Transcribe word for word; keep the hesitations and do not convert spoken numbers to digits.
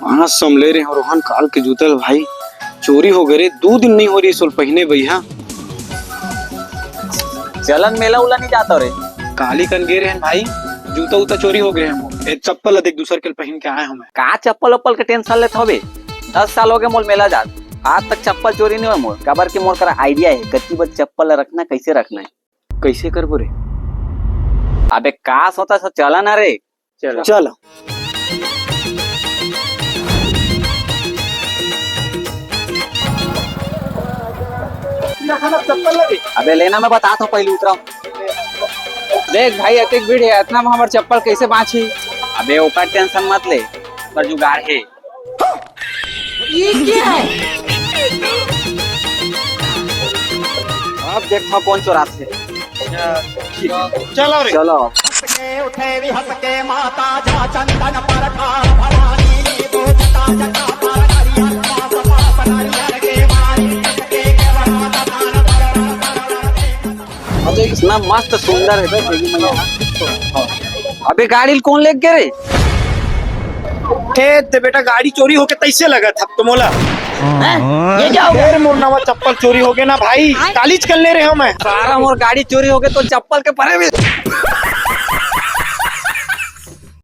पाँच सौ में ले रहे हैं रोहन, काल के जूता ल भाई, चोरी हो गए रे, दू दिन नहीं हो रही सोल पहिने भैया। चलन मेला उला नहीं जाता रे? काली कन गे रहे हैं भाई, जूता उता चोरी हो गए हैं मोर। ए चप्पल ला देख, दूसर के पहिन के आए हूँ मैं। का चप्पल उप्पल के टेंशन लेत हवे? दस साल हो गए मोल मेला जात, आज तक चप्पल चोरी नहीं हुआ मोर, काबर के मोर करा आइडिया है कति बर चप्पल ला रखना, कैसे रखना है। कैसे करबो रे? अबे का सोचा सो, चला ना रे। चलो। चलो। अबे लेना, मैं बतात हूँ, पहले उतरा। देख भाई, अतिक भीड़ है, इतना में हमार चप्पल कैसे बाँची? अबे ओकर टेंशन मत ले, पर जुगाड़ है। ये क्या है? अब देखता हूँ कौन चोरात है। चलो रे। चलो। अच्छा, इतना मस्त सुंदर है बे, देवी मैया। अबे गाड़ी ल कौन लेके रे? ए, ते बेटा, गाड़ी चोरी होके तैसे लगा था तो मोला। हैं? ये क्या हो गया? फिर मोर नवा चप्पल चोरी हो गया ना भाई, कालीच कर ले रहे हो मैं। सारा मोर गाड़ी चोरी हो गया तो चप्पल के परे भी।